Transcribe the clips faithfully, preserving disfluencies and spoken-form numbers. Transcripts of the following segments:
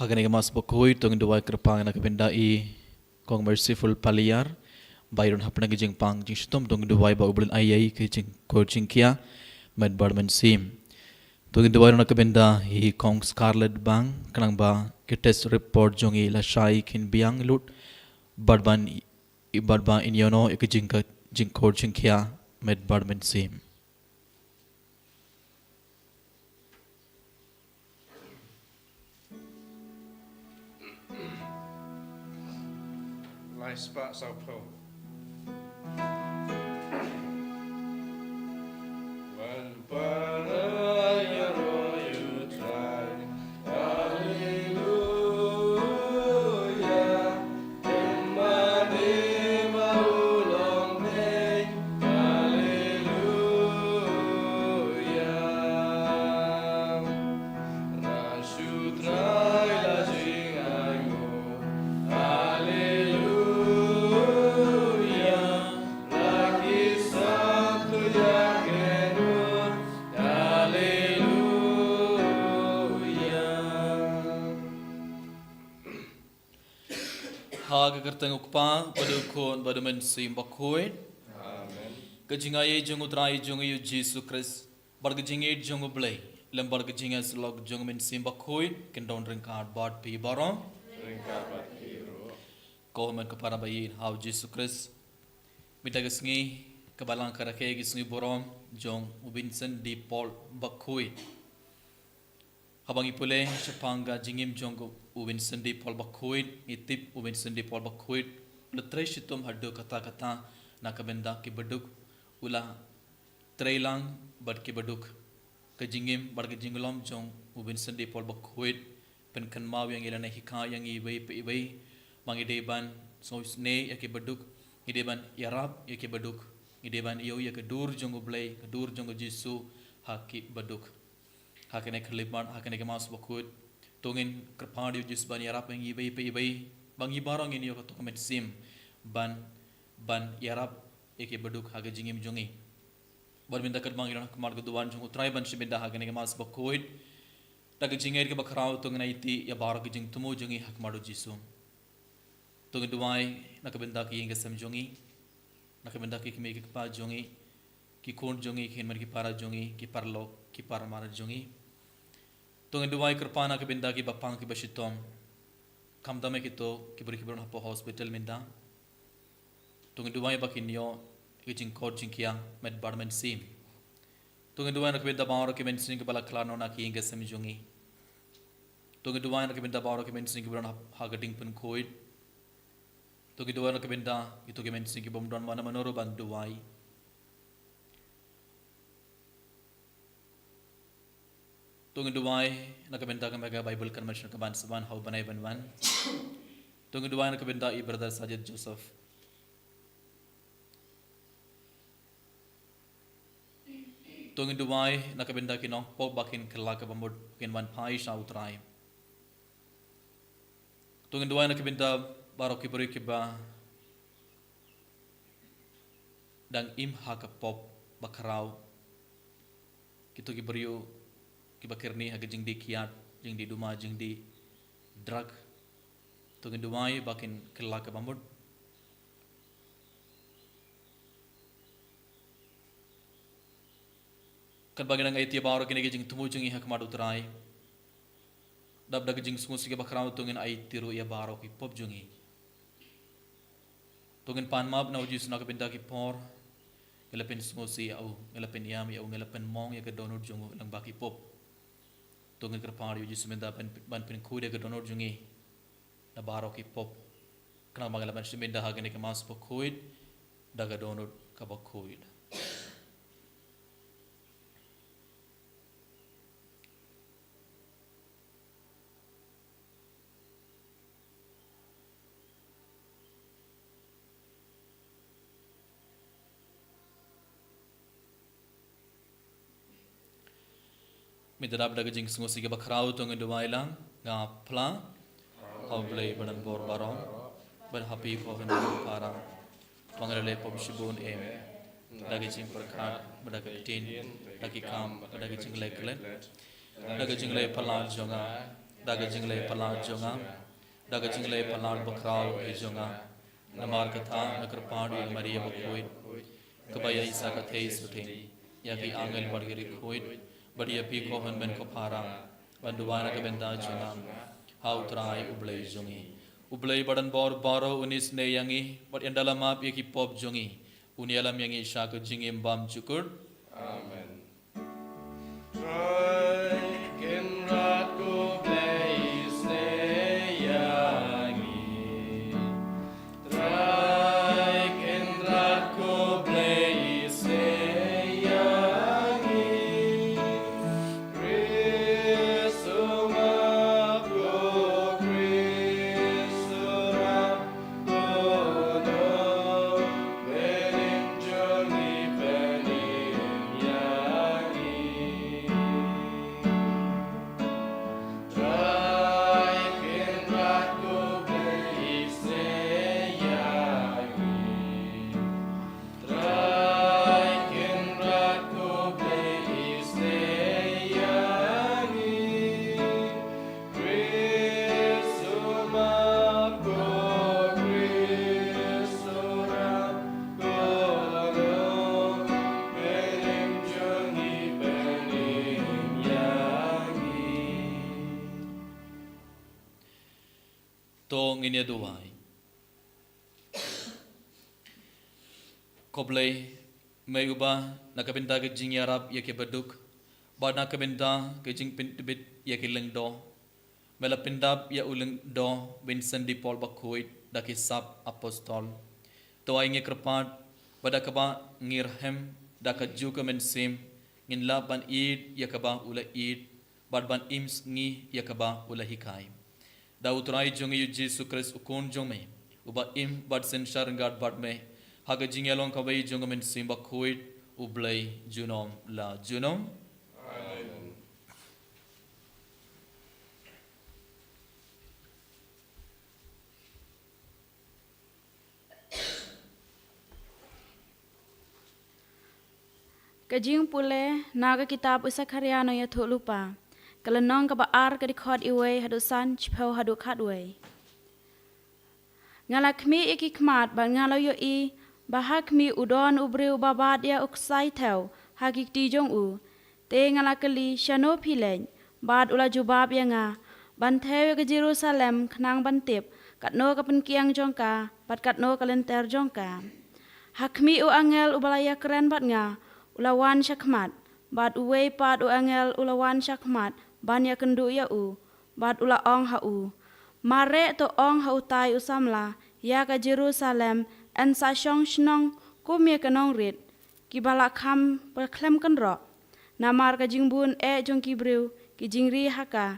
Ha kane ka Mass bakhuid to ngin duwai kyrpang na ka bynta i Kong Merciful Paliar, ba i don hapdeng ka jingpang jingshitom. To ngin duwai ba u Blei un ai ïa i ka jingkur jingkhia met bad mynsiem. To ngin duwai na ka bynta i Kong Scarlett Bang, khnang ba ki test report jong i lashai kin biang lut, bad ban, bad ba in ïoh noh ïa ka jingka-, jingkur jingkhia met bad mynsiem. Lai spah sawphew. Wan para ïaroh ïa U Trai. Haleluya. Ha ka kyrteng U Kpa, bad U Khun, bad U Mynsiem Bakhuid. Amen. Ka jingaiei jong U Trai jong ngi U Jisu Khrist, bad ka jingïeit jong U Blei, lem bad ka jingïasyllok jong U Mynsiem Bakhuid, kin don ryngkat bad phi baroh. Ryngkat bad phi ruh. Ko hynmen ko para ba ïeit ha U Jisu Khrist. Mynta ka sngi, ka Balang ka rakhe ïa ki sngi burom jong U Vincent de Paul Bakhuid. Haba ngi pule shaphang ka jingim jong u Vincent de Paul Bakhuid, ngi tip u Vincent de Paul Bakhuid u la trei shitom haduh katta katta na ka bynta ki baduk, u la trei lang bad ki baduk. Ka jingim bad ka jinglong jong u Vincent de Paul Bakhuid pynkynmaw ïa ngi lane hikai ïa ngi iwei pa iwei ba ngi dei ban sngewsynei ïa ki baduk, ngi dei ban ïarap ïa ki baduk, ngi dei ban ïoh ïa ka dur jong U Blei, ka dur jong U Jisu ha ki baduk. Ha kane ka khyllipmat, ha kane ka Mass Bakhuid, to ngin kyrpad ïa U Jisu ban ïarap ïa ngi iwei pa iwei, ba ngi baroh ngin ïoh katto ka mynsiem ban, ban ïarap ïa ki baduk ha ka jingim jong ngi. Bad mynta katba ngi don ha khmat ka duwan jong U Trai ban shim bynta ha kane ka Mass Bakhuid, da ka jingngeit kaba khraw to ngin aiti ïa baroh ka jingthmu jong ngi ha khmat U Jisu. To ngin duwai na ka bynta ki ïing ki sem jong ngi, na ka bynta ki kmie ki kpa jong ngi, ki khun jong ngi, ki hynmen ki para jong ngi, ki paralok ki parmar jong ngi. To ngin duwai kyrpad na ka bynta ki bapang ki bashitom, khamtam ïa kito ki briew ki ba don hapoh hospital mynta. To ngin duwai ba kin ïoh ïa ka jingkor jingkhiah met bad mynsiem. To ngin duwai na ka bynta baroh ki mynsiem kiba la khlad noh na ki ïing ki sem jong ngi. To ngin duwai na ka bynta baroh ki mynsiem kiba don ha, ha ka diengpynkhuid. To ngin duwai na ka bynta kito ki mynsiem kibym don mano mano ruh ban duwai. To ngin duwai na ka bynta ka Mega Bible Convention kaban sa wan ha u bnai ban wan. To ngin duwai na ka bynta i Brother Sajid Joseph. To ngin duwai na ka bynta ki nongpop ba kin kylla kaba mut, ba kin wan phai sha U Trai. To ngin duwai na ka bynta baroh ki briew kiba dang im ha ka pop bakhraw. Kito ki briew kiba kyrni ha ka jingdih kiad, jingdih duma, jingdih drug. To ngin duwai ba kin kylla kaba mut. Katba ngi dang aiti ïa baroh kine ki jingthmu jong ngi ha khmat U Trai, dap da ka jingsngewsih kaba khraw to ngin aiti ruh ïa baroh ki pop jong ngi. To ngin pan map na U Jisu na ka bynta ki por ngi la pynsngewsih ïa u, ngi la pynïam ïa u, ngi la pynmong ïa ka dohnud jong u lyngba ki pop. To ngin kyrpad ïa U Jisu mynta ban, ban pynkhuid ïa ka dohnud jong ngi na baroh ki pop. Khnang ba ngi lah ban shim bynta ha kane ka Mass bakhuid da ka dohnud kaba khuid. Mynta dap da ka jingsngewsih kaba khraw to ngin duwai lang. Nga phla ha U Blei ba donbor baroh, bad ha phi ko hynmen ko para, ba nga la leh pop shibun em, da ka jingpyrkhat, bad da ka ktien, da ki kam, bad da ka jingleh klet, da ka jingleh palat jong nga. Da ka jingleh palat jong nga, da ka jingleh palat bakhraw ka jong nga, namar kata nga kyrpad ïa ka Maria bakhuid, kaba ïaishah ka thei suting ïa ki angel bad ki riewkhuid, bad ïa phi ko hynmen ko para, ban duwai na ka bynta jong nga ha U Trai U Blei jong ngi. U Blei badonbor baroh un isynei ïa ngi bad un ïada lam ïa ki pop jong ngi, un ïalam ïa ngi sha ka jingim bymjukut. Amen. Trai Kynrad ko Blei isynei ïa ngi. Trai Kynrad ko Blei isynei ïa ngi. Khrist u map ko, Khrist u rap ko, nongpynim jong ngi, pynim ïa ngi. Trai Kynrad ko Blei isynei ïa ngi. Trai Kynrad ko Blei isynei ïa ngi. Khrist u map ko, Khrist u rap ko, nongpynim jong ngi, pynim ïa ngi. To ngin ïa duwai. Ko Blei, me uba na ka bynta ka jingïarap ïa ki baduk, bad na ka bynta ka jingpyntbit ïa ki lyngdoh, me la pyndap ïa u lyngdoh Vincent de Paul bakhuid da ki sap apostol. To ai ngi kyrpad ba da kaba ngi rhem da ka juh ka mynsiem, ngin lah ban ïeit ïa kaba u la ïeit, bad ban im sngi ïa kaba u la hikai. Da U Trai jong ngi U Jisu Khrist U Khun jong me, uba im bad synshar ryngkat bad me ha ka jingïalong kawei jong ka Mynsiem Bakhuid, U Blei junom la junom. Amen. Ka jingpule na ka kitab u Sakharia nongïathuhlypa, ka lynnong kaba ar, ka dkhot wei haduh san, shiphew haduh khatwei. Nga la khmih ïa ki khmat bad nga la ïohi ba ha khmih u don u briew uba bat ïa u ksai thew ha ki kti jong u. Te nga la kylli, shano phi leit? Bad u la jubab ïa nga, ban thew ïa ka Jerusalem khnang ban tip katno ka pynkiang jong ka bad katno ka lynter jong ka. Ha khmih u angel uba la ïakren bad nga u la wan shakhmat, bad uwei pat u angel u la wan shakhmat ban ïakynduh ïa u, bad u la ong ha u, mareh to ong ha utai u samla ïa ka Jerusalem, yn sa shong shnong kum ïa ka nongrit kiba la kham bakhlem kynroh. Namar ka jingbun eh jong ki briew ki jingri ha ka.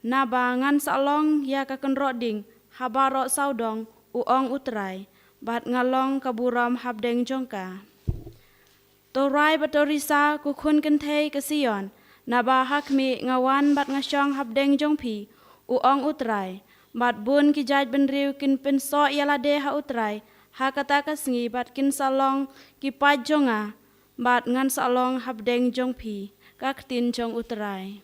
Naba ngan sa long ïa ka kynroh ding ha baroh sawdong, u ong U Trai, bad nga long ka burom hapdeng jong ka. To rai bad to risa, ko khun kynthei ka Sion, naba ha khmih nga wan bad nga shong hapdeng jong phi, u ong U Trai. Bad bun ki jaid bynriew kin pynsoh ïa lade ha U Trai ha kata ka sngi, bad kin sa long ki paid jong nga, bad ngan sa long hapdeng jong phi. Ka ktien jong U Trai.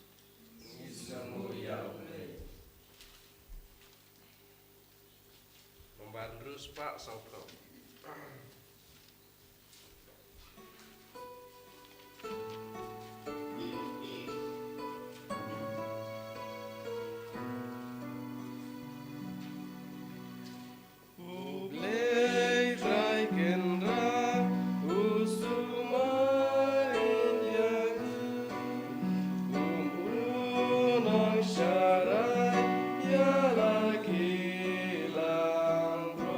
Nombar hynriew spah saw phew. U Blei Trai Kynrad u sumar ïa ngi kum u nongsharai ïa la ki langbrot.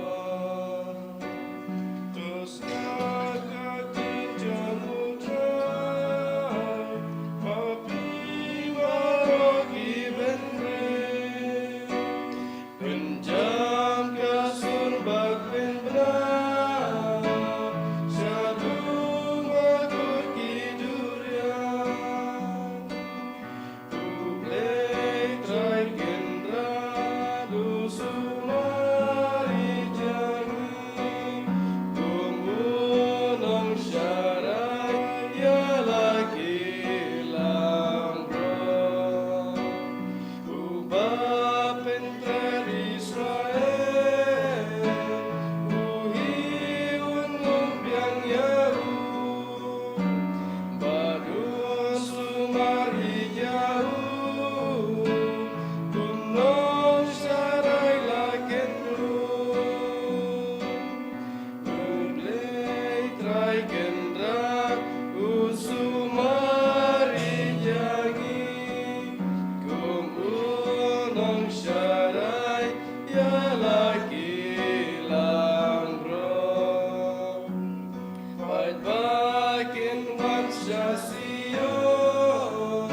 Kin wan sha Sion,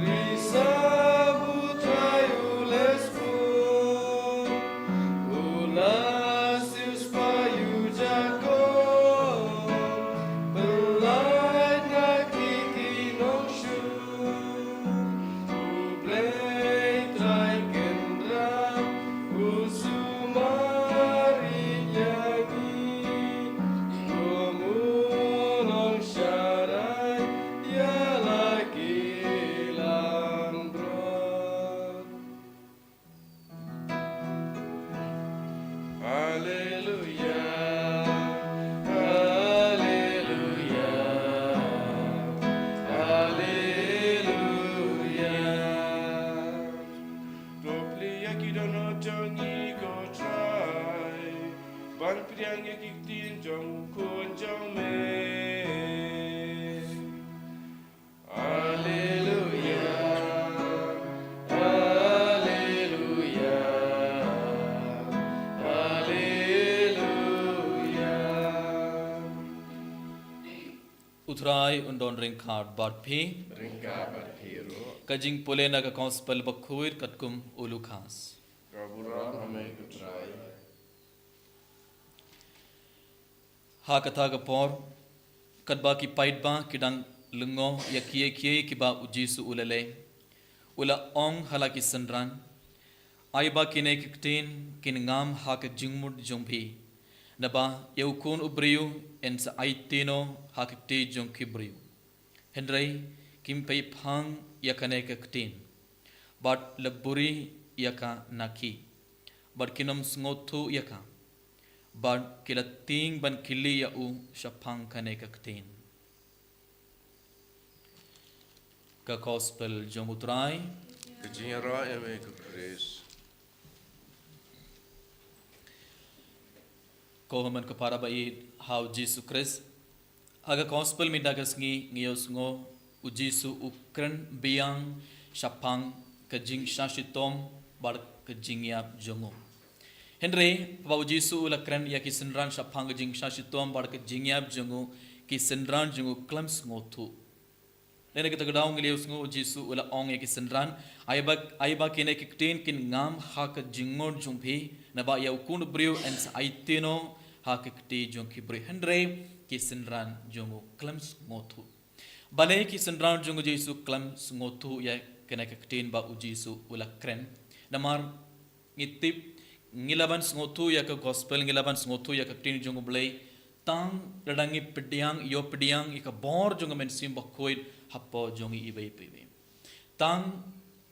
risau u Trai u leh sbun. U la siewspah ïa u Jakob, pynlait na ki ki nongshun. U Blei Trai Kynrad u sumar ïa ngi, kum u nongsharai ïa la ki langbrot. Haleluya, haleluya, haleluya. To plie ïa ki dohnud jong ngi ko Trai, ban pdiang ïa ki ktien jong u Khun jong me. Haleluya, haleluya, haleluya. U Trai un don ryngkat bad phi. Ryngkat bad phi ruh. Ka jingpule na ka Gospel Bakhuid katkum u Lukas. Ka burom ha me ko Trai. Ha kata ka por, katba ki paidbah ki dang lyngngoh ïa kiei kiei kiba u Jisu u la leh, u la ong ha la ki synran, ai ba kine ki ktien kin ngam ha ka jingmut jong phi, naba ïa u Khun u briew yn sa aiti noh ha ka kti jong ki briew. Hynrei kim pei phang ïa kane ka ktien, bad la buri ïa ka na ki, bad kin ym sngewthuh ïa ka, bad ki la tieng ban kylli ïa u shaphang kane ka ktien. Ka Gospel jong u Trai. Ka jingïaroh ïa me ko Khrist. Ko hynmen ko para ba ïeit ha u Jisu Khrist. Ha ka Gospel mynta ka sngi ngi ïohsngew u Jisu u kren biang shaphang ka jingshah shitom bad ka jingïap jong u. Hynrei haba u Jisu u la kren ïa ki synran shaphang ka jingshah shitom bad ka jingïap jong u, ki synran jong u khlem sngewthuh. Lane kata ka daw ngi la ïohsngew u Jisu u la ong ïa ki synran, ai ba, ai ba kine ki ktien kin ngam ha ka jingmut jong phi, naba ïa u Khun u briew yn sa aiti noh ha ka kti jong ki briew. Hynrei ki synran jong u khlem sngewthuh. Balei ki synran jong u Jisu khlem sngewthuh ïa kane ka ktien ba u Jisu u la kren? Namar ngi tip, ngi la ban sngewthuh ïa ka Gospel, ngi la ban sngewthuh ïa ka ktien jong u Blei tang lada ngi pdiang, ïoh pdiang ïa ka bor jong u Mynsiem Bakhuid hapoh jong ngi iwei pa iwei. Tang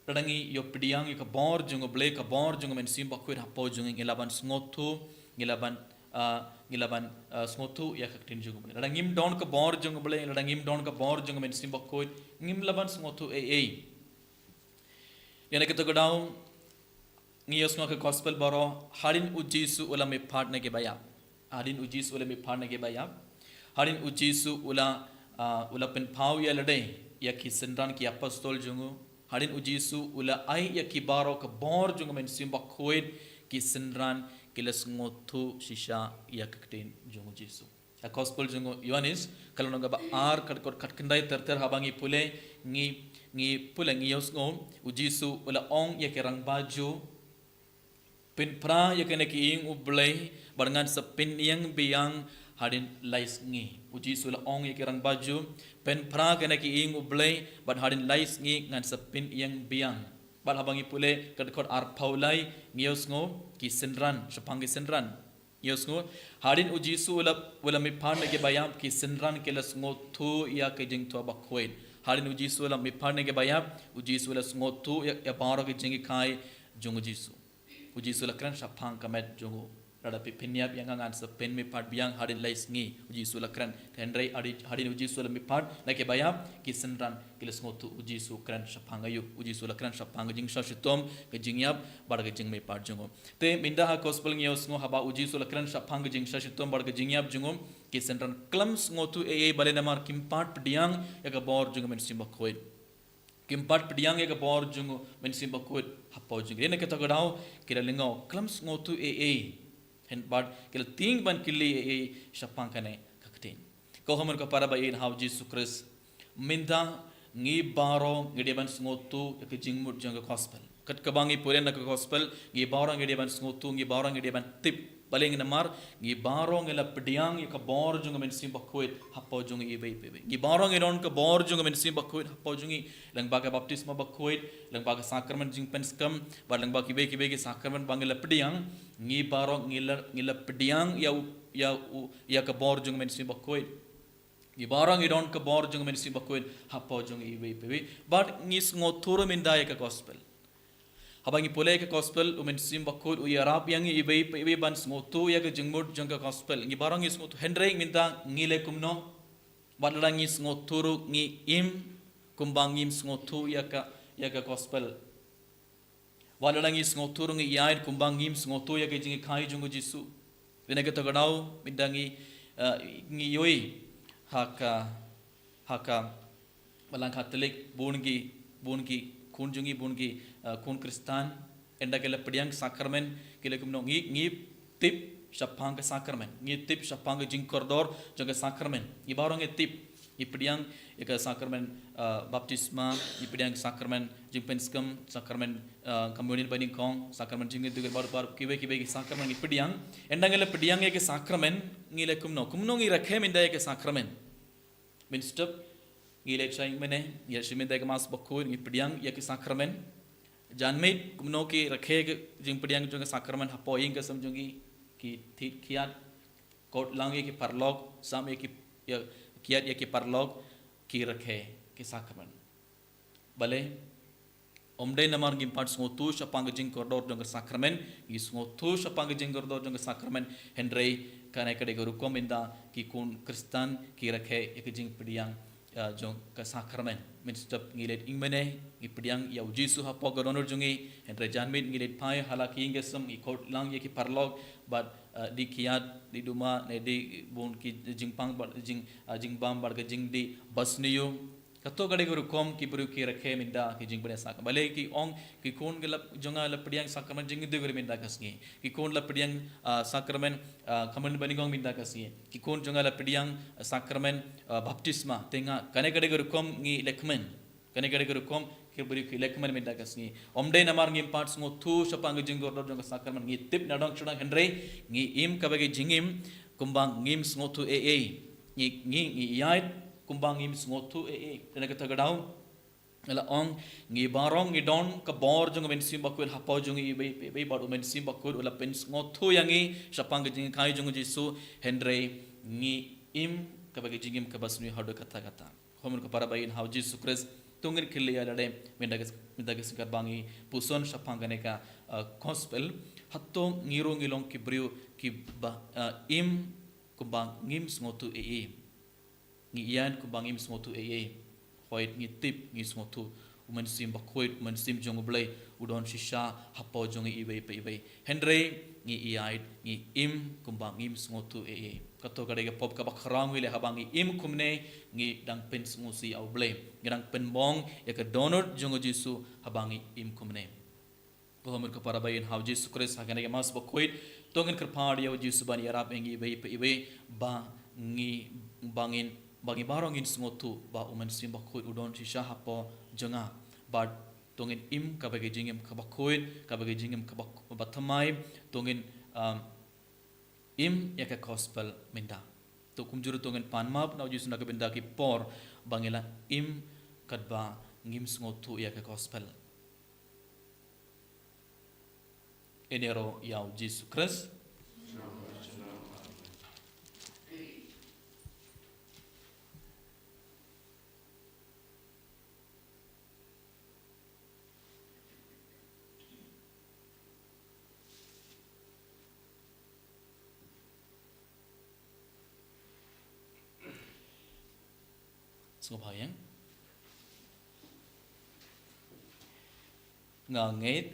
lada ngi ïoh pdiang ïa ka bor jong u Blei, ka bor jong u Mynsiem Bakhuid hapoh jong ngi, ngi la ban sngewthuh, ngi la ban, ah, ngi la ban, ah, sngewthuh ïa ka ktien jong u Blei. Lada ngim don ka bor jong u Blei, lada ngim don ka bor jong u Mynsiem Bakhuid, ngim la ban sngewthuh ei ei. Lane kata ka daw ngi ïohsngew ka Gospel baroh, hadien u Jisu u la mihpat na ki baïap. Hadien u Jisu u la mihpat na ki baïap. Hadien u Jisu u la, ah, u la pynpaw ïa lade ïa ki synran, ki apostol jong u. Hadien u Jisu u la ai ïa ki baroh ka bor jong u Mynsiem Bakhuid, ki synran ki la sngewthuh shisha ïa ka ktien jong u Jisu. Ka Gospel jong u Ïoannis, ka lynnong kaba ar, ka dkhot khatkhyndai ter ter haba ngi pule, ngi, ngi pule ngi ïohsngew u Jisu u la ong ïa ki rangbah Jiw, pynphra ïa kane ka ïing u Blei bad ngan sa pynïeng biang hadien lai sngi. U Jisu u la ong ïa ki rangbah Jiw, pynphra kane ka ïing u Blei bad hadien lai sngi ngan sa pynïeng biang. Bad haba ngi pule ka dkhot arphew lai ngi ïohsngew ki synran, shaphang ki synran. Ïohsngew, hadien u Jisu u la, u la mihpat na ki baïap, ki synran ki la sngewthuh ïa ka jingthoh bakhuid. Hadien u Jisu u la mihpat na ki baïap, u Jisu u la sngewthuh ïa, ïa baroh ka jinghikai jong u Jisu. U Jisu u la kren shaphang ka met jong u. Lada phi pynïap ïa nga ngan sa pynmihpat biang hadien lai sngi. U Jisu u la kren. Hynrei hadien, hadien u Jisu u la mihpat na ki baïap, ki synran ki la sngewthuh u Jisu u kren shaphang aïu. U Jisu u la kren shaphang ka jingshah shitom, ka jingïap bad ka jingmihpat jong u. Te mynta ha Gospel ngi ïohsngew haba u Jisu u la kren shaphang ka jingshah shitom bad ka jingïap jong u, ki synran khlem sngewthuh ei ei, balei? Namar kim pat pdiang ïa ka bor jong u Mynsiem Bakhuid. Kim pat pdiang ïa ka bor jong u Mynsiem Bakhuid hapoh jong ki. Te na kata ka daw ki la lyngngoh, khlem sngewthuh ei ei. Hynrei bad ki la tieng ban kylli ei ei shaphang kane ka ktien. Ko hynmen ko para ba ïeit ha u Jisu Khrist. Mynta ngi baroh ngi dei ban sngewthuh ïa ka jingmut jong ka gospel. Kat kaba ngi pule na ka gospel, ngi baroh ngi dei ban sngewthuh, ngi baroh ngi dei ban tip. Balei? Namar ngi baroh ngi la pdiang ïa ka bor jong ka Mynsiem Bakhuid hapoh jong ngi iwei pa iwei. Ngi baroh ngi don ka bor jong ka Mynsiem Bakhuid hapoh jong ngi. Lyngba ka baptisma bakhuid, lyngba ka sakramen jingpynskhem, bad lyngba kiwei kiwei ki sakramen ba ngi la pdiang, ngi baroh ngi la, ngi la pdiang ïa u, ïa u, ïa ka bor jong ka Mynsiem Bakhuid. Ngi baroh ngi don ka bor jong ka Mynsiem Bakhuid hapoh jong ngi iwei pa iwei. Bad ngi sngewthuh ruh mynta ïa ka gospel. Haba ngi pule ïa ka gospel, u Mynsiem Bakhuid u ïarap ïa ngi iwei pa iwei ban sngewthuh ïa ka jingmut jong ka gospel. Ngi baroh ngi sngewthuh, hynrei mynta ngi leh kumno? Wat lada ngi sngewthuh ruh ngi im kumba ngim sngewthuh ïa ka, ïa ka gospel. Wat lada ngi sngewthuh ruh ngi ïaid kumba ngim sngewthuh ïa ka jinghikai jong u Jisu. Dei na kata ka daw mynta ngi, eh, ngi ïohi ha ka, ha ka Balang Katholik, bun ki, bun ki khun jong ngi, bun ki, eh, khun Khristan, ynda ki la pdiang sakramen, ki leh kumno? Ngi, ngi tip shaphang ka sakramen, ngi tip shaphang ka jingkordor jong ka sakramen. Ngi baroh ngi tip, ngi pdiang ïa ka sakramen, eh, baptisma, ngi pdiang sakramen jingpynskhem, sakramen, eh, communion banyngkong, sakramen jingïathuhkhana, bad, bad kiwei kiwei ki sakramen ngi pdiang. Ynda ngi la pdiang ïa ka sakramen, ngi leh kumno? Kumno ngi rakhe mynta ïa ka sakramen? Mynstep ngi leit shai mane, ngi leit shim mynta ka Mass Bakhuid, ngi pdiang ïa ka sakramen. Janmiet kumno ki rakhe ka jingpdiang jong ka sakramen hapoh ïing ka sem jong ngi? Ki thied kiad, kot lang ïa ki paralok, sam ïa ki, ïa, kiad ïa ki paralok, ki rakhe ka sakramen. Balei? Ym dei namar ngim pat sngewthuh shaphang ka jingkordor jong ka sakramen, ngi sngewthuh shaphang ka jingkordor jong ka sakramen, hynrei kane ka dei ka rukom ynda ki khun Khristan ki rakhe ïa ka jingpdiang, ah, jong ka sakramen. Mynstep ngi leit ïing mane, ngi pdiang ïa u Jisu hapoh ka dohnud jong ngi, hynrei janmiet ngi leit phai ha la ki ïing ki sem, ngi kot lang ïa ki paralok, bad, ah, die kiad, die duma, ne die bun ki jingpang, bad jing, ah, jingbam, bad ka jingdih basniew. Kato ka dei ka rukom ki briew ki rakhe mynta ki jingpdiang sakramen. Balei? Ki ong, ki khun ki la, jong nga la pdiang sakramen jingïathuhkhana mynta ka sngi. Ki khun la pdiang, ah, sakramen, ah, communion banyngkong mynta ka sngi. Ki khun jong nga la pdiang, ah, sakramen, ah, baptisma. Te nga, kane ka dei ka rukom ngi leh kmen. Kane ka dei ka rukom ki briew ki leh kmen mynta ka sngi. Ym dei namar ngim pat sngewthuh shaphang ka jingkordor jong ka sakramen, ngi tip na dong shuh, hynrei ngi im kaba ka jingim kumba ngim sngewthuh ei ei. Ngi, ngi, ngi ïaid kumba ngim sngewthuh ei ei. Te na kata ka daw nga la ong, ngi baroh ngi don ka bor jong u Mynsiem Bakhuid hapoh jong ngi iwei pa iwei, bad u Mynsiem Bakhuid u la pynsngewthuh ïa ngi shaphang ka jinghikai jong u Jisu, hynrei ngi im kaba ka jingim kaba sniew haduh katta katta. Ko hynmen ko para ba ïeit ha u Jisu Khrist, to ngin kylli ïa lade mynta ka, mynta ka sngi katba ngi puson shaphang kane ka, ah, gospel, hato ngi ruh ngi long ki briew kiba, ah, im kumba ngim sngewthuh ei ei? Ngi ïaid kumba ngim sngewthuh ei ei. Hooid ngi tip, ngi sngewthuh u Mynsiem Bakhuid, u Mynsiem jong u Blei u don shisha hapoh jong ngi iwei pa iwei. Hynrei ngi ïaid, ngi im kumba ngim sngewthuh ei ei. Kato ka dei ka pop kaba khraw ngi leh haba ngi im kumne, ngi dang pynsngewsih ïa u Blei. Ngi dang pynbong ïa ka dohnud jong u Jisu haba ngi im kumne. Ko hynmen ko para ba ïeit ha u Jisu Khrist, ha kane ka Mass Bakhuid, to ngin kyrpad ïa u Jisu ban ïarap ïa ngi iwei pa iwei, ba ngi, ba ngin, ba ngi baroh ngin sngewthuh ba u Mynsiem Bakhuid u don shisha hapoh jong nga. Bad to ngin im kaba ka jingim kaba khuid, kaba ka jingim kaba, ba thymmai, to ngin, um, im ïa ka gospel mynta. To kumjuh ruh to ngin pan map na u Jisu na ka bynta ki por ba ngi la im katba ngim sngewthuh ïa ka gospel. Ïaroh ïa u Jisu Khrist. Sngewbha ïa nga. Nga ngeit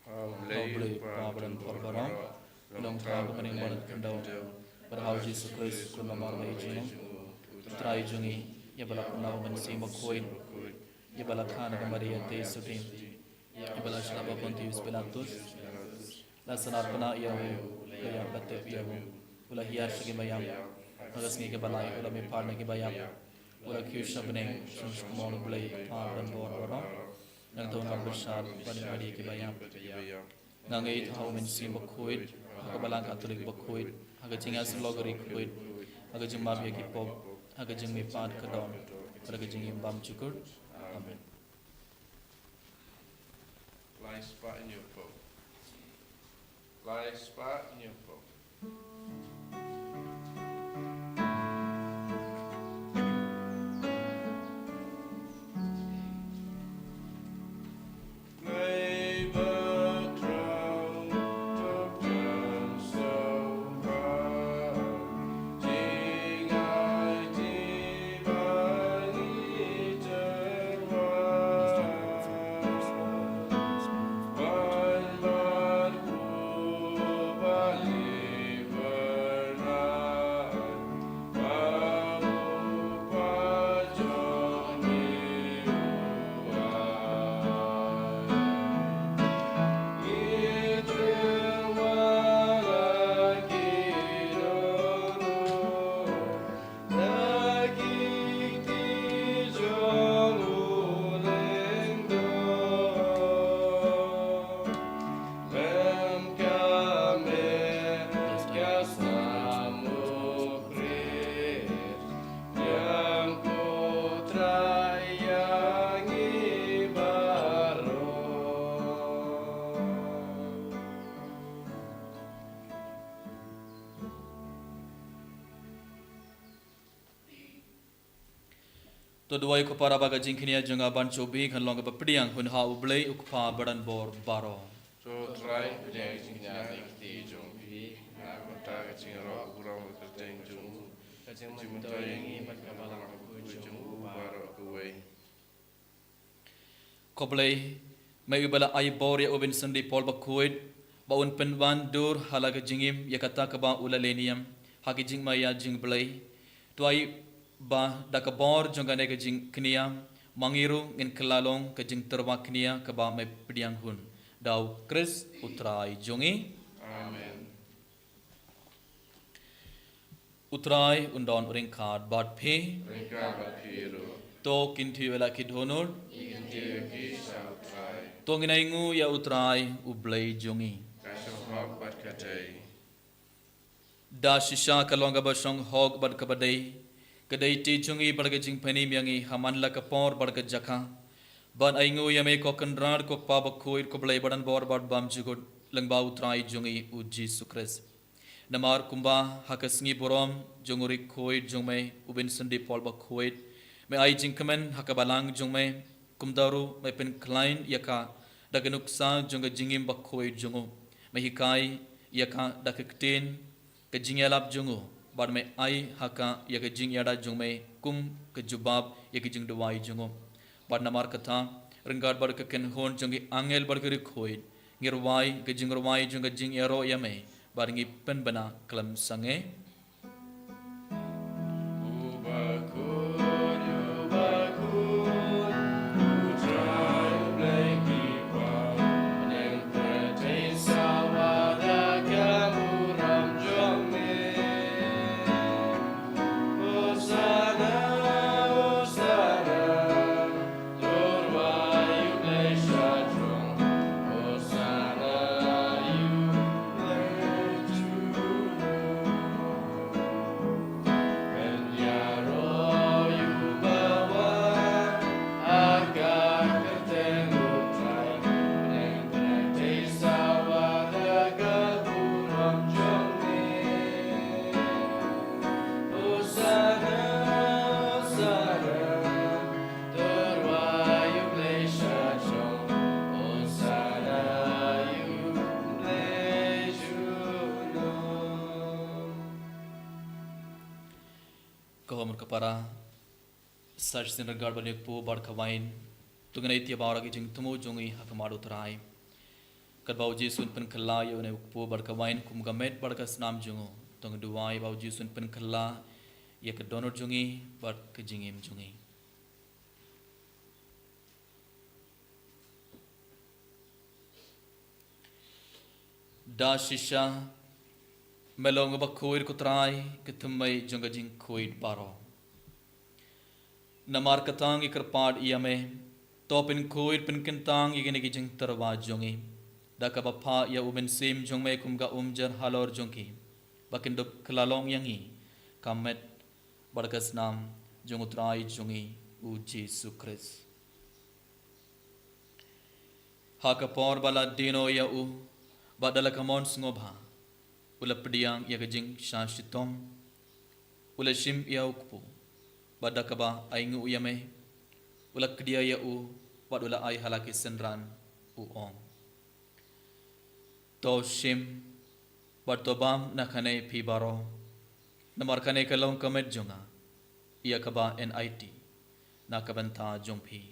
ha u Blei, U Kpa badonbor baroh, Nongthaw uba bniah bad khyndew, bad ha u Jisu Khrist, u Khun Bamar ba ïeit jong U Trai jong ngi, ïa ba la pynlong u Mynsiem Bakhuid, ïa ba la kha na ka Maria Theisotti, ïa ba la shah bad Pontius Pilatus, la sahnarphna ïa u, la ïap, la tep ïa u, u la hiar sha ki maïap, Ha ka sngi kaba lai u la mihpat na kiba ïap, u la kiew sha bneng, shong sha kamon U Blei U Kpa Baroh. Nangta u la bishar bad u la mih na kiba ïap. Nga ngeit ha U Mynsiem Bakhuid, ha ka Balang Katholik bakhuid, ha ka jingïasyllok ka Ri Khuid, ha ka jingmap ïa ki pop, ha ka jingmihpat ka don, ha ka jingim bymjukut. Amen. Lai spah in your book. Lai spah in your book. To duwai ko para ba ka jingkñia jong nga ban chobi kan long kaba pdiang hun ha U Blei U Kpa badan bor baroh. To Trai, pdiang jingkñia da ki kti jong phi, na ka bynta ka jingïaroh burom ka kyrteng jong u, ka jingmyntoi ïa ngi bad ka balang bakhuid jong u baroh kawei. Ko Blei, me uba la ai bor ïa u Vincent de Paul Bakhuid, ba un pynban dur ha la ka jingim ïa kata kaba u la leh niam ha ki jingmaïa jingblei. To ai ba da ka bor jong kane ka jingkñia, ma ngi ruh ngin kylla long ka jingtyrwa kñia kaba me pdiang hun. Da U Khrist U Trai jong ngi. Amen. U Trai un don ryngkat bad phi. Ryngkat bad phi ruh. To kyntiew ïa la ki dohnud. Ngi kyntiew ïa phi sha U Trai. To ngin ainguh ïa U Trai U Blei jong ngi. Ka shong hok bad ka dei. Da shisha ka long kaba shong hok bad kaba dei, ka dei ti jong ngi bad ka jingpynim ïa ngi ha man la ka por bad ka jaka, ban ainguh ïa me ko Kynrad ko Kpa Bakhuid ko Blei badan bor bad bymjukut, lyngba U Trai jong ngi U Jisu Khrist. Namar kumba ha ka sngi burom jong u Ri Khuid jong me u Vincent de Paul Bakhuid, me ai jingkmen ha ka balang jong me, kumta ruh me pynkhlaiñ ïa ka da ka nuksa jong ka jingim bakhuid jong u. Me hikai ïa ka da ka ktien ka jingïalap jong u, bad me ai ha ka ïa ka jingïada jong me kum ka jubab ïa ka jingduwai jong u. Bad namar kata, ryngkat bad ka kynhun jong ki angel bad ki Ri Khuid, ngi rwai ka jingrwai jong ka jingïaroh ïa me, bad ngi pynbna khlem sangeh. Ka hor ka para, sa shisien ryngkat ban ïa kpu bad ka wain, to ngin ïa ïa baroh ki jingthmu jong ngi ha khmat U Trai. Katba u Jisu un pynkylla ïa une u kpu bad ka wain kum ka met bad ka snam jong u, to ngin duwai ba u Jisu un pynkylla ïa ka dohnud jong ngi bad ka jingim jong ngi. Da shisha Me long bakhuid ko Trai, ka thymmei jong ka jingkhuid baroh. Namar kata ngi kyrpad ïa me, to pynkhuid pynkyntang ïa kine ki jingtyrwa jong ngi da kaba phah ïa u Mynsiem jong me kum ka umjar halor jong ki, ba kin dup kylla long ïa ngi ka met bad ka snam jong u Trai jong ngi u Jisu Khrist. Ha ka por ba la die noh ïa u, bad da la ka mon sngewbha, u la pdiang ïa ka jingshah shitom, u la shim ïa u kpu, bad da kaba ainguh ïa me, u la kdia ïa u, bad u la ai ha la ki synran, u ong: To shim, bad to bam na kane phi baroh, namar kane ka long ka met jong nga, ïa kaba yn aiti na ka bynta jong phi.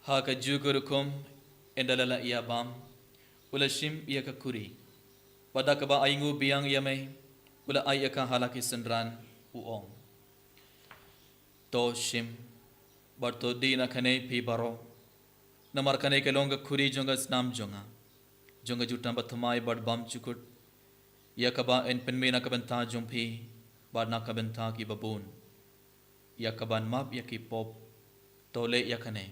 Ha kajuh ka rukom, ynda la lah ïa bam, u la shim ïa ka khuri, bad da kaba ainguh biang ïa me, u la ai ïa ka ha la ki synran, u ong: To shim, bad to die na kane phi baroh, namar kane ka long ka khuri jong ka snam jong nga, jong ka jutang bathymmai bad bymjukut, ïa kaba yn pynmih na ka bynta jong phi, bad na ka bynta ki babun, ïa kaban map ïa ki pop. To leh ïa kane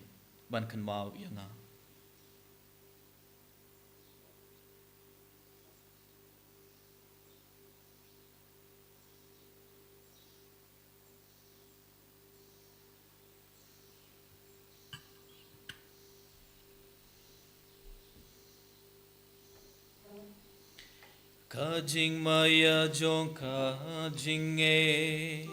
ban kynmaw ïa nga. Ka jingmaïa jong ka jingngeit.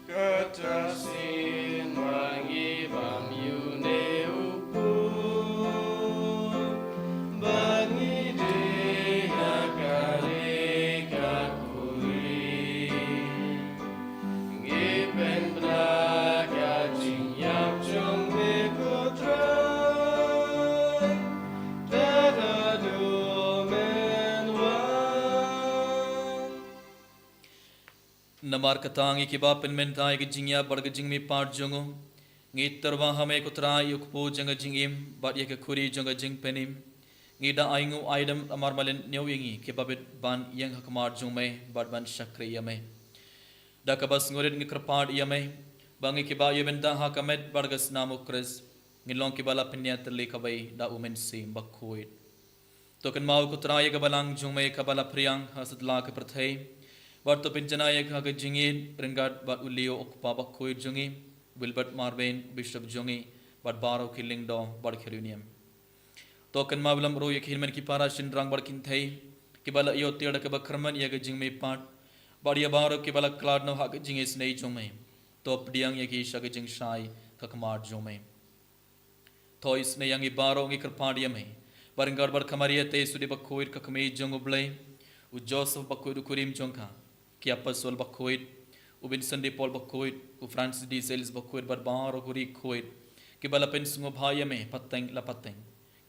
Kata sien ma ngi bam ïa une u pud, ba ngi die na kane ka khuri. Ngi pynbna ka jingïap jong me ko Trai, te haduh men wan. Namar kata ngi kiba pynmynta ïa ka jingïap bad ka jingmihpat jong u, ngi tyrwa ha me ko Trai ïa u kpu jong ka jingim bad ïa ka khuri jong ka jingpynim. Ngi da ainguh aidem namar ba lynñiew ïa ngi kiba bit ban ïeng ha khmat jong me bad ban shakri ïa me. Da kaba sngewrit ngi kyrpad ïa me, ba ngi kiba ïa bynta ha ka met bad ka snam u Khrist, ngin long kiba la pynïatylli kawei da u Mynsiem Bakhuid. To kynmaw ko Trai ïa ka balang jong me kaba la phriang ha satlak ka pyrthei, bad to pynjanai ïa ka ha ka jingïeit ryngkat bad u Leo u kpa bakhuid jong ngi, Wilbert Marvin, Bishop jong ngi, bad baroh ki lyngdoh bad ki riewniam. To kynmaw lem ruh ïa ki hynmen ki para shynrang bad kynthei, kiba la ïoh tiar da kaba kyrmen ïa ka jingmihpat, bad ïa baroh kiba la khlad noh ha ka jingisynei jong me. To pdiang ïa ki sha ka jingshai ka khmat jong me. To isynei ïa ngi baroh ngi kyrpad ïa me, bad ryngkat bad ka Maria Theisotti bakhuid ka kmie jong u Blei, u Joseph bakhuid u kurim jong ka, ki apostol bakhuid, u Vincent de Paul bakhuid, u Francis de Sales bakhuid bad baroh ki riewkhuid, kiba la pynsngewbha ïa me pateng la pateng.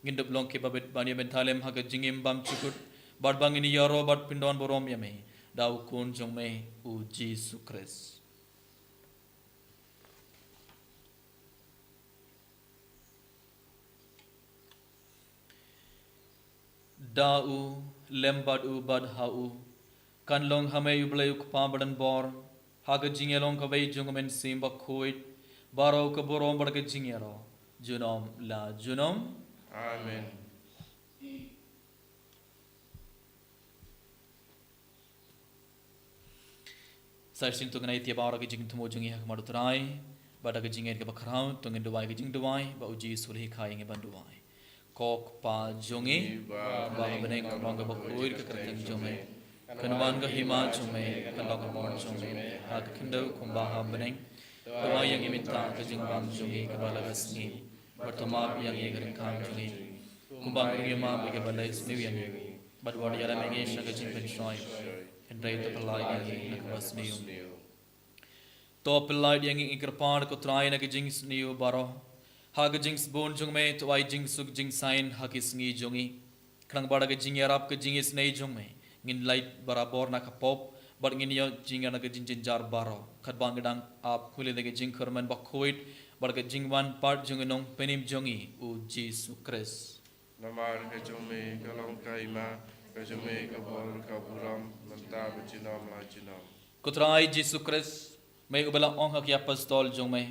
Ngin dup long kiba bit ban ïa bynta lem ha ka jingim bymjukut, bad ba ngin ïaroh bad pyndonburom ïa me da u Khun jong me u Jisu Khrist. Da u, lem bad u, bad ha u, kan long ha me u Blei u Kpa badonbor, ha ka jingïalong kawei jong u Mynsiem Bakhuid, baroh ka burom bad ka jingïaroh, junom la junom. Amen. Sa shisien to ngin ai ïa baroh ki jingthmu jong ngi ha khmat u Trai, bad da ka jingngeit kaba khraw, to ngin duwai ka jingduwai, ba u Jisu u la hikai ïa ngi ban duwai. Ko Kpa jong ngi, uba ha bneng, kan long kaba khuid ka kyrteng jong me. Kan wan ka hima jong me, kan long ka mon jong me, ha ka khyndew kumba ha bneng. To ai ïa ngi mynta ka jingbam jong ngi kaba la ka sngi. Bad to map ïa ngi ka ryngkat jong ngi, kumba ngi ruh ngi map ïa kiba leh sniew ïa ngi. Bad wat ïalam ïa ngi sha ka jingpynshoi, hynrei to pyllait ïa ngi na kaba sniew. To pyllait ïa ngi, ngi kyrpad ko Trai, na ka jingsniew baroh, Ha ka jingsbun jong me, to ai jingsuk jingsaiñ ha ki sngi jong ngi. Khnang ba da ka jingïarap ka jingisynei jong me, ngin lait barabor na ka pop, bad ngin ïoh jingïarap na ka jingjynjar baroh. Katba ngi dang ap khulid ïa ka jingkyrmen bakhuid, bad ka jingwan pat jong u Nongpynim jong ngi, u Jisu Khrist. Namar ka jong me ka long ka hima, ka jong me ka bor ka burom, mynta bad junom la junom. Ko Trai Jisu Khrist, me uba la ong ha ki apostol jong me,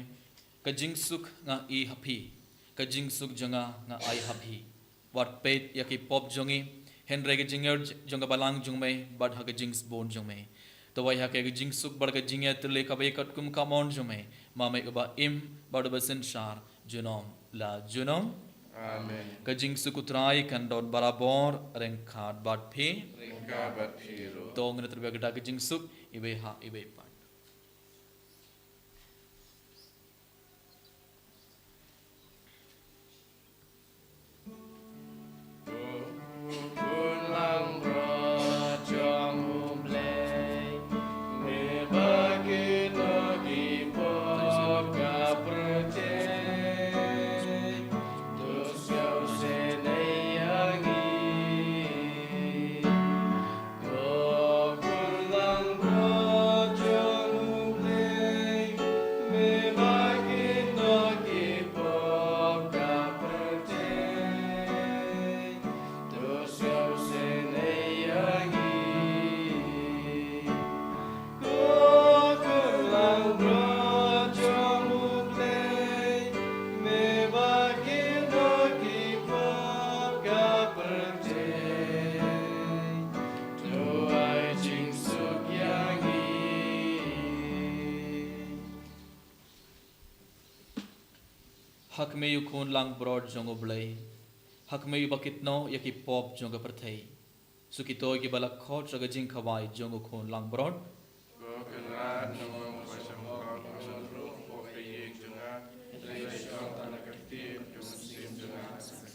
ka jingsuk nga ai ha phi, ka jingsuk jong nga nga ai ha phi. Wat peit ïa ki pop jong ngi, hynrei ka jingïeit jong ka balang jong me, bad ha ka jingsbun jong me. To ai ha ka jingsuk bad ka jingïatylli kaba ïa katkum ka mon jong me, ma me uba im, bad uba synshar, junom la junom. Amen. Ka jingsuk u Trai kan don barabor, ryngkat bad phi. Ryngkat bad phi ruh. To ngin ïatylli ïa ka jingsuk, iwei ha iwei pat. To ai jingsuk ïa ngi. Ha kmie u khun langbrot jong U Blei. Ha kmie uba kit noh ïa ki pop jong ka pyrthei. Sa kito kiba la khot sha ka jingkhawai jong u khun langbrot. Ko Kynrad, nga ong ba shong ko, ko ruh pop ïa ka jong nga, dei shong tang na ka ktien ka mynsiem jong nga sa ïa.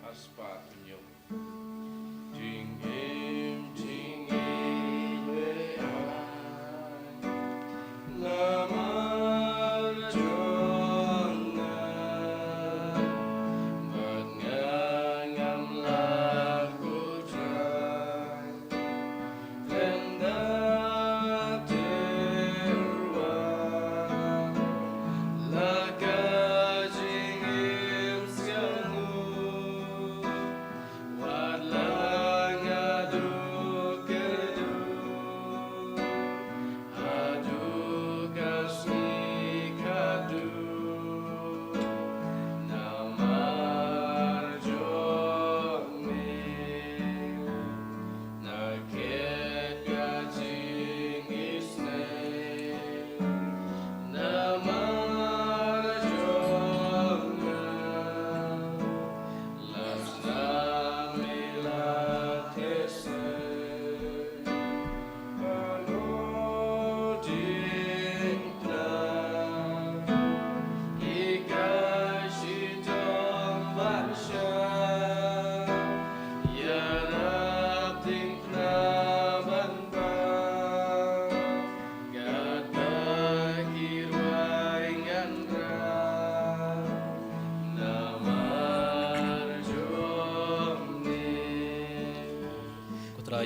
Ar spah pynïoh. Jingim jingïeit leh ai namar jong nga, bad nga ngam lah, ko Trai. Khlem da tyrwa la ka jingim sngewbha, wat la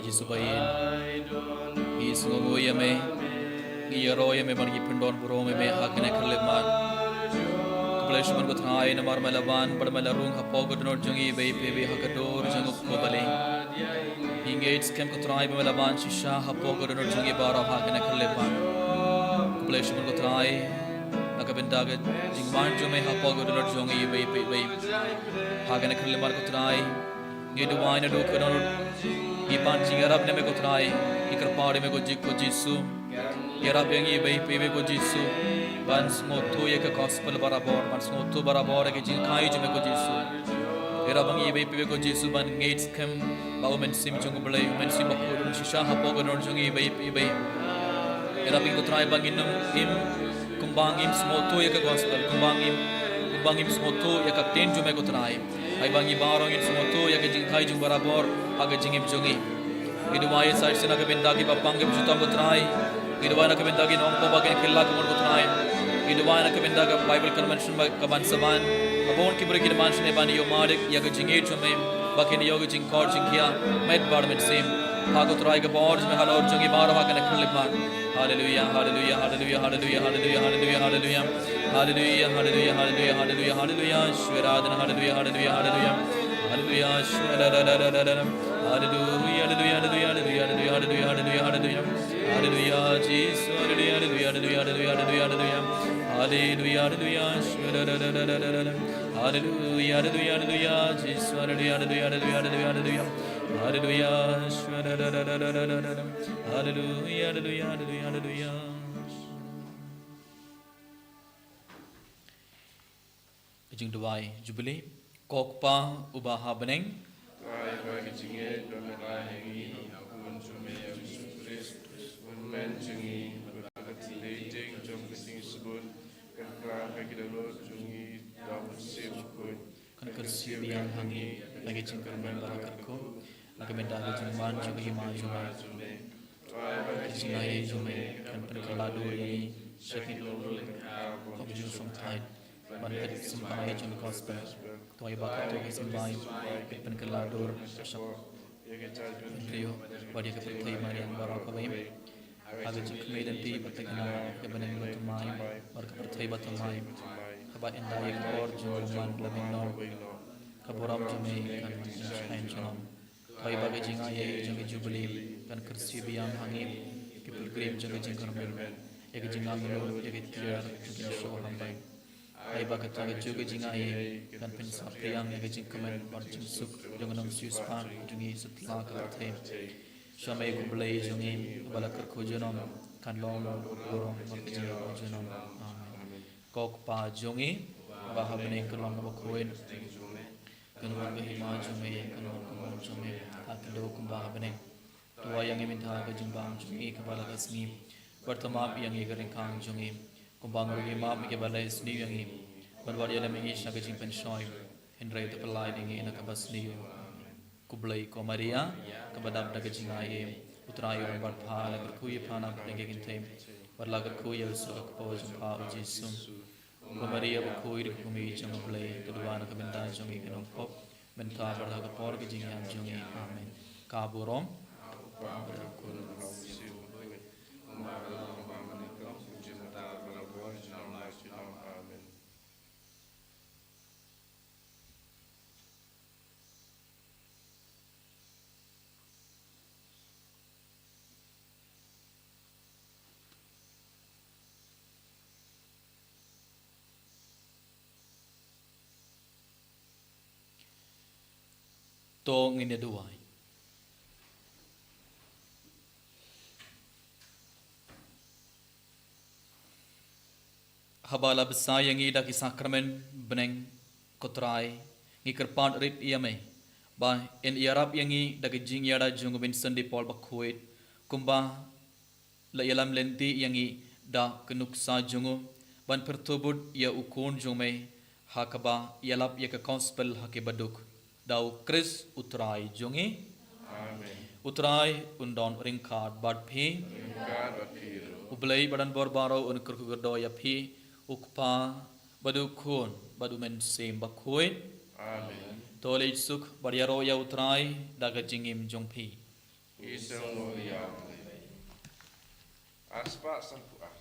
Jisu ba ïeit, ngi sngewnguh ïa me, ngi ïaroh ïa me bad ngi pyndon burom ïa me ha kane ka khyllipmat. Khublei shibun ko Trai namar me la wan bad me la rung hapoh ka dohnud jong ngi iwei pa iwei ha ka dur jong u kpa balieh. Ngi ngeit skhem ko Trai ba me la wan shisha hapoh ka dohnud jong ngi baroh ha kane ka khyllipmat. Khublei shibun ko Trai na ka bynta ka jingwan jong me hapoh ka dohnud jong ngi iwei pa iwei ha kane ka khyllipmat ko Trai. Ngi duwai naduh ka dohnud, ngi pan jingïarap na me ko Trai, ngi kyrpad ïa me ko Ji-, ko Jisu. Ïarap ïa ngi iwei pa iwei ko Jisu ban sngewthuh ïa ka gospel barabor, ban sngewthuh barabor ïa ka jinghikai jong me ko Jisu. Ïarap ïa ngi iwei pa iwei ko Jisu ban ngeit skhem ba U Mynsiem jong U Blei, U Mynsiem Bakhuid un shisha hapoh ka dohnud jong ngi iwei pa iwei. Ïarap ïa ngi ko Trai ba ngin ym im kumba ngim sngewthuh ïa ka gospel, kumba ngim, kumba ngim sngewthuh ïa ka ktien jong me ko Trai. Ai ba ngi baroh ngin sngewthuh ïa ka jinghikai jong barabor ha ka jingim jong ngi. Ngi duwai sa shisien na ka bynta kiba pang kiba shitom ko Trai. Ngi duwai na ka bynta ki nongpop ba kin kylla kumno ko Trai. Ngi duwai na ka bynta ka Bible convention ba ka ban sa wan. Ba bun ki briew kin wan shane ban ïoh madik ïa ka jingïeit jong me, ba kin ïoh ka jingkor jingkhiah met bad mynsiem. Pha ko Trai ka bor jong me halor jong ngi baroh ha kane ka khyllipmat. Haleluya, haleluya, haleluya, haleluya, haleluya, haleluya, haleluya. Haleluya, haleluya, haleluya, haleluya, haleluya. Shweradan, haleluya, haleluya, haleluya. Haleluya, shweradan. Haleluya, haleluya, haleluya, haleluya, haleluya, haleluya, haleluya. Haleluya, Jisu, haleluya, haleluya, haleluya, haleluya, haleluya. Haleluya, haleluya, shweradan. Haleluya, haleluya, haleluya, Jisu, haleluya, haleluya, haleluya, haleluya, haleluya. Haleluya, shweradan. Haleluya, haleluya, haleluya, haleluya. Ka jingduwai Jubilee. Ko Kpa uba ha bneng. Ai ba ka jingngeit ba me la ai ha ngi ha u Khun jong me Jisu Khrist, u Trai jong ngi, bad ka jingïeit jong ka jingsbun, kan khlad ha ki dohnud jong ngi da u Mynsiem Bakhuid. Kan kyrsiew biang ha ngi da ka jingkyrmen bad ka kyrkhu, na ka bynta ka jingwan jong ka hima jong me. Ai ba ka jingaiei jong me kan pynkylla dur ïa ngi sha ki nongryngkhat bad ka jingsngewthuh ban peit symbai jong ka gospel. To ai ba kato ka symbai kan pynkylla dur sha hynriew bad ïa ka pyrthei mariang baroh kawei. Ha ka jingkmen lynti bad thikna ïa ka bneng ba thymmai bad ka pyrthei ba thymmai. Haba ynda ïa ka por jong u man la mynno, ka burom jong me kan ym shah junom. Ai ba ka jingaiei jong ka Jubilee kan kyrsiew biang ha ngi, ki pilgrim jong ka jingkyrmen, ïa ka jingangnud ïa ka tiar jong ka jingshoh ha bneng. Ai ba kata ka juh ka jingaiei kan pynsaphriang ïa ka jingkmen bad jingsuk jong ka nongsiewspah jong ngi satlak ka pyrthei. Sha me ko Blei jong ngi, ba la kyrkhu junom, kan long burom bad ka jingïaroh junom. Amen. Ko Kpa jong ngi ba ha bneng, ka long kaba khuid. Kan wan ka hima jong me, kan long ka mon jong me ha khyndew kumba ha bneng. To ai ïa ngi mynta ka jingbam jong ngi kaba la ka sngi. Bad to map ïa ngi ka ryngkang jong ngi, kumba ngi ruh ngi map ïa kiba la isniew ïa ngi. Bad wat ïaleh ïa ngi sha ka jingpynshoi, hynrei to pyllait ïa ngi na kaba sniew. Khublei ko Maria, kaba dap da ka jingaiei, U Trai u don bad pha. La kyrkhu ïa pha na pdeng ki kynthei, bad la kyrkhu ïa u suk ka kpoh jong pha u Jisu. Ko Maria bakhuid, ko Kmie jong U Blei, to duwai na ka bynta jong ngi ki nongpop, mynta bad ha ka por ka jingïap jong ngi. Amen. Ka burom. To ngin ïa duwai. Haba la bsa ïa ngi da ki sakramen bneng, ko Trai, ngi kyrpad rit ïa me ba yn ïarap ïa ngi da ka jingïada jong u Vincent de Paul bakhuid, kumba la ïalam lynti ïa ngi da ka nuksa jong u, ban pyrthuh bud ïa u Khun jong me, ha kaba ïalap ïa ka gospel ha ki baduk. Da u Khrist u Trai jong ngi. Amen. U Trai un don ryngkat bad phi. Ryngkat bad phi ruh. U Blei ba don bor baroh un kyrkhu kyrdoh ïa phi, u Kpa, bad u Khun, bad u Mynsiem Bakhuid. Amen. To leit suk bad ïaroh ïa u Trai da ka jingim jong phi. Isong mo ya. Aspa sarpuar.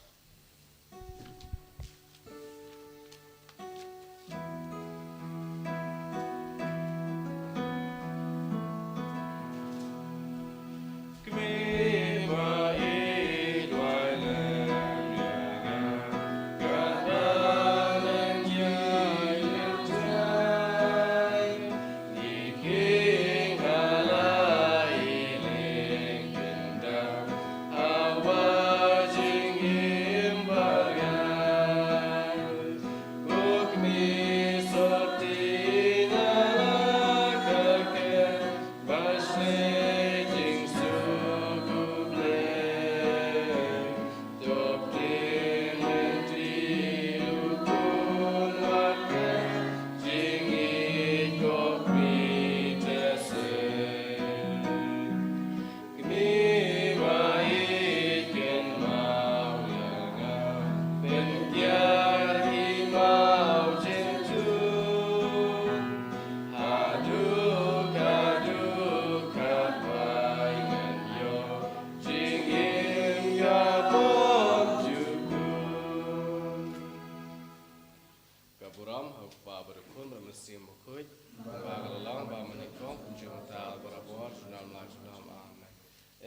Ka burom ha u Kpa bad u Khun bad u Mynsiem Bakhuid, ba ka la long, ba mynnyngkong, kumjuh mynta, barabor, junom la junom. Amen.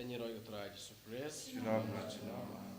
Ïaroh ïa u Trai Jisu Khrist. Junom la junom. Amen.